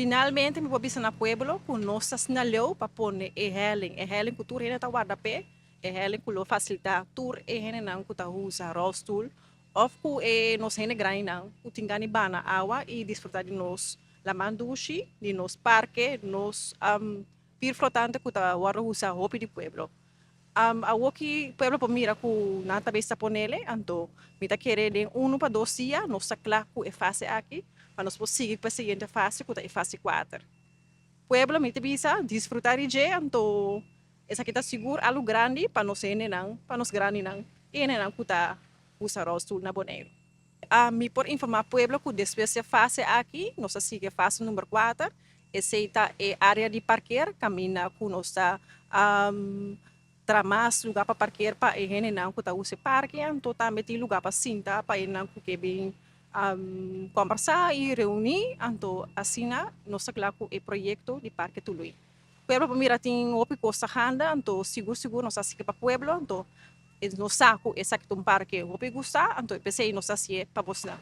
Finalmente mi por bisa na pueblo ku nos ta asina leu pa pone e helling, e helling ku tur hende ta warda p'e, e helling ku lo fasilitá tur e hendenan ku ta usa rolstoel òf ku e nos hende grandinan ku tin gana di bana awa i disfrutá di nos laman dushi, di nos parke, nos pier flotante ku ta wòrdu usa hopi di pueblo. Awoki pueblo por mira ku nan ta bes ta ponele, anto mi ta kere den unu pa dos dia nos ta kla ku e fase aki pa nos por sigui ku e siguiente fase ku ta e fase kuater. Pueblo mi ta bisa disfruta di dje, anto esaki ta sigur algu grandi pa nos hendenan, pa nos grandinan i hendenan ku ta usa rolstoel na Boneiru. Mi por informa pueblo ku despues di e fase aki nos ta sigui e fase number kuater. Esei ta e área di parker kaminda ku nos ta tra mas lugá pa parker pa e hendenan ku ta usa e parke. Anto tambe tin lugá pa sinta pa hendenan ku ke bin kòmbersá i reuní. Anto asina nos ta kla ku e proyekto di Parke Tului. Pueblo por mira tin hopi kos ta handa, anto sigur sigur nos ta hasié pa pueblo. Anto nos sa ku esaki ta un parke hopi gustá, anto p'esei nos ta hasié pa bosnan.